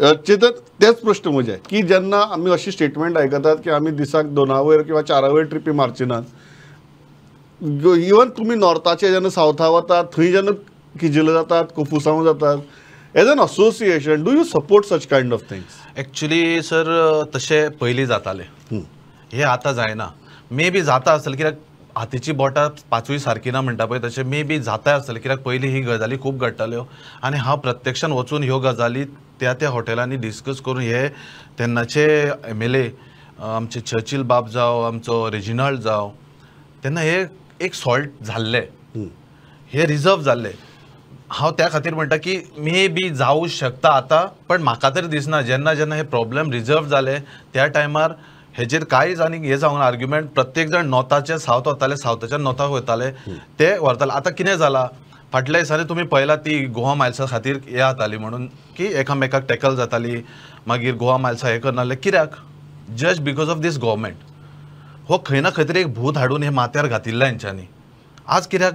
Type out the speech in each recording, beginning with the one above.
चेतन, तेच प्रश्न म्हजे की जेन्ना आमी अशी स्टेटमेंट आयकतात की आमी दिसाक 2 वयर किंवा 4 वयर ट्रिपी मारची नात, इवन तुमी नॉर्थाचे जेन्ना सावथा वतात थंय जेन्ना किजिलां जातात, कोफुसांव जातात, as an association do you support such kind of things? Actually sir तशें पयलीं जातालें, हें आतां जायना. मे बी जाता आसतलें कित्याक हातीची बोटां 5 सारकी ना म्हणटा पळय, तशें मे बी जाता आसतलें कित्याक पयलीं ही गजाली खूब घडटाल्यो आनी हांव प्रत्यक्षान वचून ह्यो गजाली त्या त्या हॉटेलांनी डिस्कस करून हे तेन्नाचे MLA आमचे चर्चिल बाब जावं, आमचो रेजिनाल्ड जावं, तेन्ना हे एक सॉल्ट जाल्ले, हे रिजर्व जाल्ले. हांव त्या खातीर म्हणटा की मे बी जावं शकता आतां, पण म्हाका तरी दिसना. जेन्ना जेन्ना हे प्रॉब्लेम रिजर्व जाले त्या टायमार हेजेर कांयच आनी हें जावंक ना आर्ग्युमेंट. प्रत्येक जाण नॉर्थाचे सावथ वताले, सावथाच्यान नॉर्थाक वयताले, ते व्हरताले. आतां कितें जालां, फाटल्या दिसांनी तुमी पळयला ती गोवा मायल्सा खातीर हें जाताली म्हणून की एकामेकाक टॅकल जाताली, मागीर गोवा मायल्सा हें करनासले कित्याक, just because of this government. हो खंय ना खंय तरी एक भूत हाडून हे माथ्यार घातिल्लें हेंच्यांनी. आज कित्याक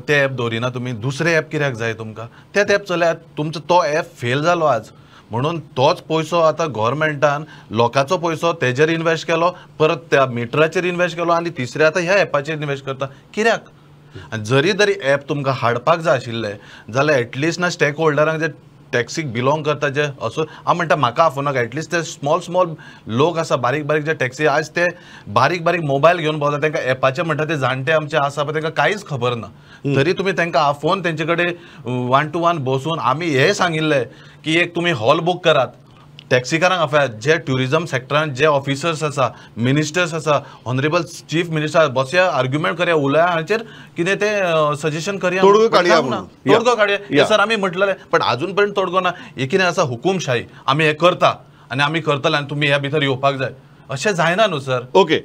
ते एप दवरिना तुमी, दुसरे एप कित्याक जाय तुमकां? तेच एप चलयात, तुमचो तो एप फेल जालो आज, म्हणून तोच पयसो आतां गव्हर्मेंटान लोकांचो पयसो तेजेर इन्वेस्ट केलो, परत त्या मिटराचेर इन्वेस्ट केलो आनी तिसरे आतां ह्या एपाचेर इन्वेस्ट करता कित्याक? आनी जरी तरी एप तुमकां हाडपाक जाय आशिल्लें जाल्यार एटलिस्ट ना स्टेक होल्डरांक जे टॅक्सीक बिलोंग करता, जे असो हांव म्हणटा म्हाका आफोवनाका, एटलिस्ट ते स्मॉल स्मॉल लोक आसा, बारीक बारीक जे टॅक्सी आज ते बारीक बारीक मोबायल घेवन भोंवता, तांकां एपाचें म्हणटा ते जाणटे आमचे आसा पळय तांकां कांयच खबर ना, तरी तुमी तांकां आफोवन तेंचे कडेन 1 to 1 बसून आमी हें सांगिल्लें की एक तुमी हॉल बूक करात, टॅक्सीकारांक आफयात, जे ट्युरिजम सेक्टरान जे ऑफिसर्स आसा, मिनिस्टर्स आसा, ऑनरेबल चीफ मिनिस्टर बसया, आर्ग्युमेंट करया, उलया, हाचेर कितें तें सजेशन करया, तोडगो काडया, तोडगो काडया सर आमी म्हटलें, पण आजून पर्यंत तोडगो ना. हे कितें आसा हुकुमशाही, आमी हें करता आनी आमी करतले आनी तुमी ह्या भितर येवपाक जाय, अशें जायना न्हू sir. Okay,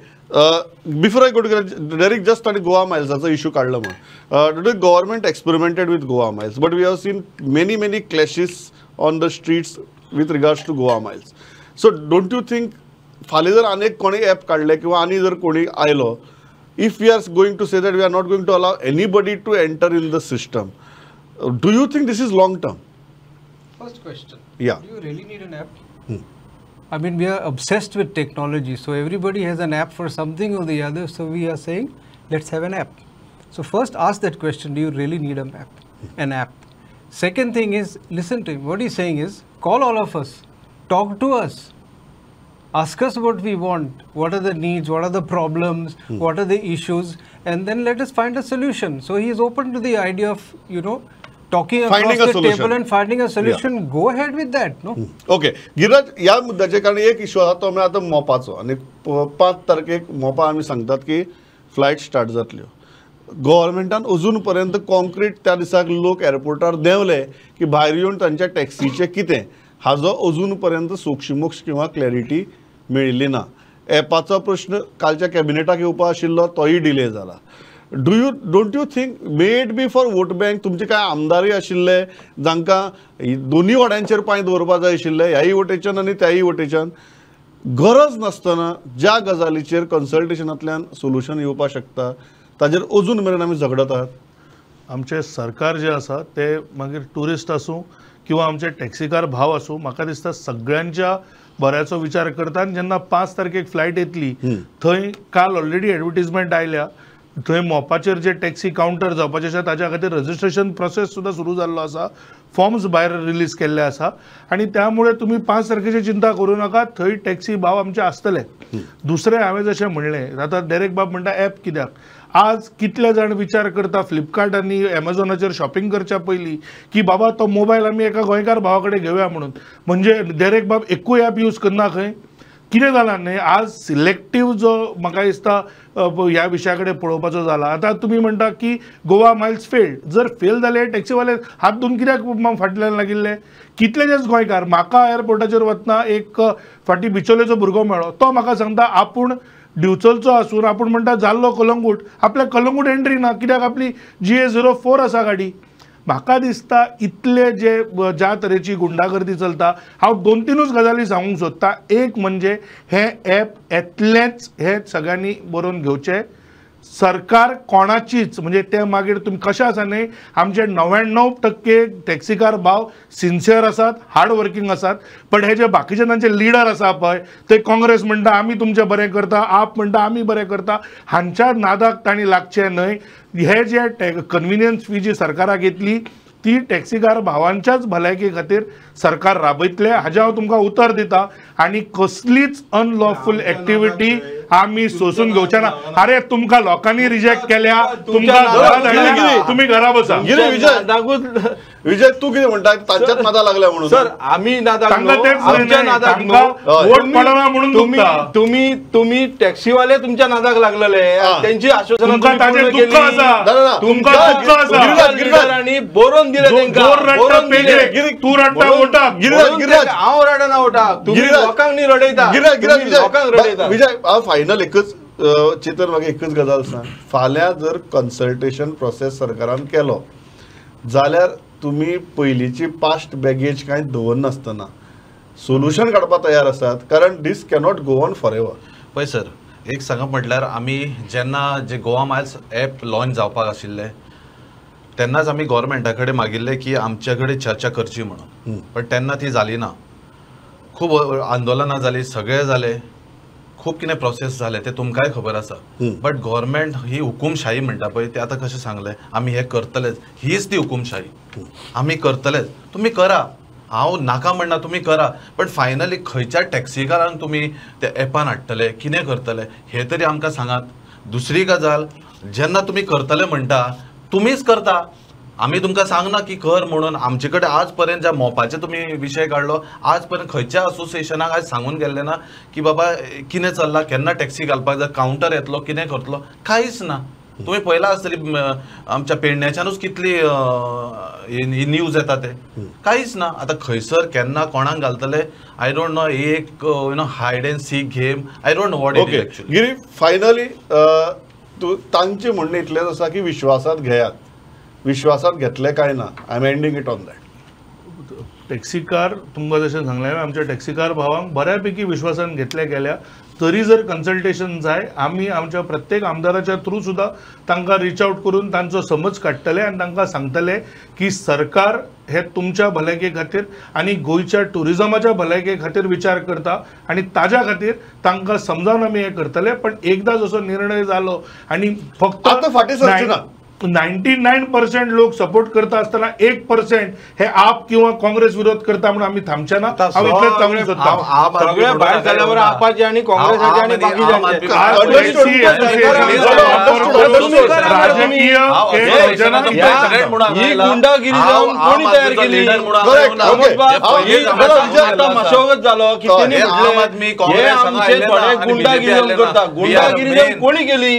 before I go to Derek, just ताणें गोवा मायल्साचो इशू काडलो म्हणून, government experimented with Goa Miles, but we have seen many many clashes on the streets with regards to Goa Miles. So don't you think फाल्यां जर आनी एक कोणी app काडलें किंवा आनी जर कोणी आयलो, if we are going to say that we are not going to allow anybody to enter in the system, do you think this is long term? First question, yeah, do you really need an app? I mean, we are obsessed with technology, so everybody has an app for something or the other, so we are saying let's have an app. So first ask that question, do you really need an app? An app. Second thing is, listen to him. What he's saying is, call all of us, talk to us, ask us what we want, what are the needs, what are the problems, what are the issues, and then let us find a solution. So he is open to the idea of, you know, talking across the table and finding a solution. Yeah. Go ahead with that, no? Okay. Giriraj, ह्या मुद्द्याचे कारण एक issue आसा तो म्हळ्यार आतां मोपाचो, आनी 5 तारखेक मोपा आमी सांगतात की फ्लायट स्टार्ट जातल्यो. गव्हर्मेंटान अजून पर्यंत कॉन्क्रीट त्या दिसाक लोक एअरपोर्टार देंवले की भायर येवन तांच्या टॅक्सीचें कितें हाजो अजून पर्यंत सोक्षमोक्ष किंवा क्लॅरिटी मेळिल्ली ना. एपाचो प्रश्न कालच्या कॅबिनेटाक येवपा आशिल्लो तोय डिले जाला. Don't you think may it be for vote bank? तुमचे कांय आमदारय आशिल्ले जांकां दोनूय वाड्यांचेर पांय दवरपा जाय आशिल्ले, ह्याय वटेच्यान आनी त्याय वटेच्यान, गरज नासतना ज्या गजालीचेर कन्सल्टेशनांतल्यान सोल्युशन येवपाक शकता ताजेर अजून मेरेन आमी झगडत आहात. आमचें सरकार जें आसा तें मागीर ट्युरिस्ट आसूं किंवा आमचे टॅक्सीकार भाव आसूं, म्हाका दिसता सगळ्यांच्या बऱ्याचो विचार करता. आनी जेन्ना 5 तारखेक फ्लायट येतली थंय काल ऑलरेडी एडवर्टीजमेंट आयल्या, थंय मोपाचेर जे टॅक्सी कावंटर जावपाचे आसा ताच्या खातीर रजिस्ट्रेशन प्रोसेस सुद्दां सुरू जाल्लो आसा, फॉर्म्स भायर रिलीज केल्ले आसा, आनी त्यामुळे तुमी 5 तारखेची चिंता करूं नाका, थंय टॅक्सी भाव आमचे आसतले. दुसरें हांवें जशें म्हणलें, आतां डेरेक बाब म्हणटा एप कित्याक, आज कितले जाण विचार करता फ्लिपकार्ट आनी एमेझॉनाचेर शॉपिंग करच्या पयलीं की बाबा तो मोबायल आमी एका गोंयकार भावा कडेन घेवया म्हणून. म्हणजे डेरेक बाब एकूय एप यूज करना खंय, कितें जालां न्ही, आज सिलेक्टीव जो म्हाका दिसता ह्या विशया कडेन पळोवपाचो जाला. आतां तुमी म्हणटा की गोवा मायल्स फेल्ड, जर फेल जाले टॅक्सीवाले हात धुवन कित्याक फाटल्यान लागिल्ले? कितलेशेच गोंयकार, म्हाका एअरपोर्टाचेर वतना एक फाटीं बिचोलेचो भुरगो मेळ्ळो, तो म्हाका सांगता आपूण दिवचलचो आसून आपूण म्हणटा जाल्लो कलंगूट, आपल्या कलंगूट एंट्री ना कित्याक आपली GA 04 आसा गाडी. म्हाका दिसता इतले जे ज्या तरेची गुंडागर्दी चलता, हांव 2-3 गजाली सांगूंक सोदता. एक म्हणजे हें एप येतलेंच हें सगळ्यांनी बरोवन घेवचें. सरकार कोणाचीच म्हणजे ते मागीर तुमी कशें आसा न्ही, आमचे 99% टॅक्सीकार भाव सिन्सियर आसात, हार्ड वर्किंग आसात, पण हे जे बाकीचे तांचे लिडर आसा पळय ते काँग्रेस म्हणटा आमी तुमचें बरें करता, आप म्हणटा आमी बरें करता, हांच्या नादाक तांणी लागचें न्हय. हे जे कन्विनियन्स फी जी सरकाराक घेतली ती टॅक्सीकार भावांच्याच भलायके खातीर सरकार राबयतले हाजें हांव तुमकां उतर दिता आनी कसलीच अनलॉफूल एक्टिविटी आमी सोसून घेवचे ना. अरे तुमकां लोकांनी रिजेक्ट केल्या, तुमकां घरा धाडल्या, तुमी घरा बसा. विजय तूं कितें म्हणटा? तांच्याच नादा लागल्या म्हणून सर आमी नादाक वोट पडना म्हणून तुमी तुमी टॅक्सीवाले तुमच्या नादाक लागलेले, तेंची आश्वासनां तुमकां बरोवन दिले, तूं रडटा वोटाक, हांव रडना वोटाक, तुमी लोकांक न्ही रडयता, लोकांक रडयता. विजय हांव फायनल एकच चेतन म्हाका एकच गजाल सांग, फाल्यां जर कन्सल्टेशन प्रोसेस सरकारान केलो जाल्यार तुमी पयलींची पास्ट बॅगेज कांय दवरनासतना सोल्युशन काडपाक तयार आसात? कारण this cannot go on for ever. पळय सर एक सांगप म्हटल्यार आमी जेन्ना जे गोवा मायल्स एप लॉन्च जावपाक आशिल्लें तेन्नाच आमी गोवोरमेंटा कडेन मागिल्लें की आमचे कडेन चर्चा करची म्हणून, पण तेन्ना ती जाली ना. खूब आंदोलनां जालीं, सगळें जालें, खूब कितें प्रोसेस जालें, तें तुमकांय खबर आसा. बट गव्हर्मेंट ही हुकुमशाही म्हणटा पळय ते आतां कशें सांगलें आमी हें करतलेच, हीच ती हुकुमशाही, आमी करतलेच, तुमी करा, हांव नाका म्हणना तुमी करा, बट फायनली खंयच्या टॅक्सीकारांक तुमी ते एपान हाडटले, कितें करतले हें तरी आमकां सांगात. दुसरी गजाल, जेन्ना तुमी करतले म्हणटा तुमीच करता, आमी तुमकां सांगना की कर म्हणून. आमचे कडेन आज पर्यंत ज्या मोपाचे तुमी विशय काडलो आज पर्यंत खंयच्या असोसिएशनाक आयज सांगून गेल्लें ना की बाबा कितें चल्लां, केन्ना टॅक्सी घालपाक जाय, कावंटर येतलो, कितें करतलो, कांयच ना. तुमी पळयलां आसतली आमच्या पेडण्याच्यानूच कितली ही न्यूज येता, ते कांयच ना. आतां खंयसर केन्ना कोणाक घालतले I don't know, एक you know hide and seek game, I don't know what it is actually. Giri finally तूं तांचें म्हणणें इतलेंच आसा की विश्वासात घेयात, विश्वासात घेतले काय ना, I am ending it on that. Taxi car तुमकां जशें सांगलें आमच्या टॅक्सीकार भावांक बऱ्यापैकी विश्वासान घेतले गेल्या, तरी जर कन्सल्टेशन जाय आमी आमच्या प्रत्येक आमदाराच्या थ्रू सुद्दां तांकां रिच आवट करून तांचो समज काडटले आनी तांकां सांगतले की सरकार हे तुमच्या भलायके खातीर आनी गोंयच्या ट्युरिजमाच्या भलायके खातीर विचार करता आनी ताज्या खातीर तांकां समजावन आमी हें करतले. पण एकदां जसो निर्णय जालो आनी फक्त आतां फाटीं सरचें ना, 99% लोक सपोर्ट करता आसतना 1% हे आप किंवा काँग्रेस विरोध करता म्हणून आमी थांबचे ना. हांव इतलेंच सांगूंक सोदता, सगळे भायर जाल्या बरोबर आपाचे आनी काँग्रेसाचे आनी बाकीच्यांचे ही गुंडागिरी जावन कोणी तयार केली? मशागत जालो की तेणी म्हणलें हे आमचे थोडे गुंडागिरी करता, गुंडागिरी जावन कोणी केली?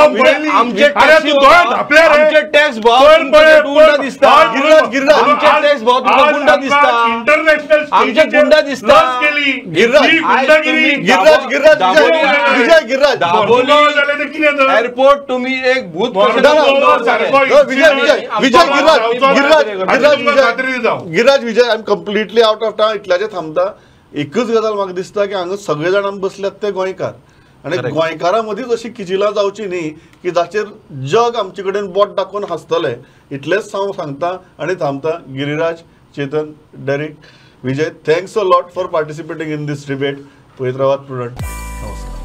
आमचे टॅक्स भाव गुंडा दिसता, आमचे टॅक्स भाव तुमकां गुंडा दिसता, आमचे गुंडा दिसता. एअरपोर्ट तुम्ही एक भूत Girraj Vijay I am completely out of time, इतल्याचेर थांबता. एकच गजाल म्हाका दिसता की हांगा सगळे जाण बसल्यात ते गोंयकार आनी गोंयकारां मदींच अशी किजिलां जावची न्ही की जाचेर जग आमचे कडेन बोट दाखोवन हांसतलें. इतलेंच हांव सांगता आनी थांबता. Giriraj, Chetan, Derek, Vijay, thanks a lot for participating in this debate. पळयत रावात प्रुडंट. नमस्कार.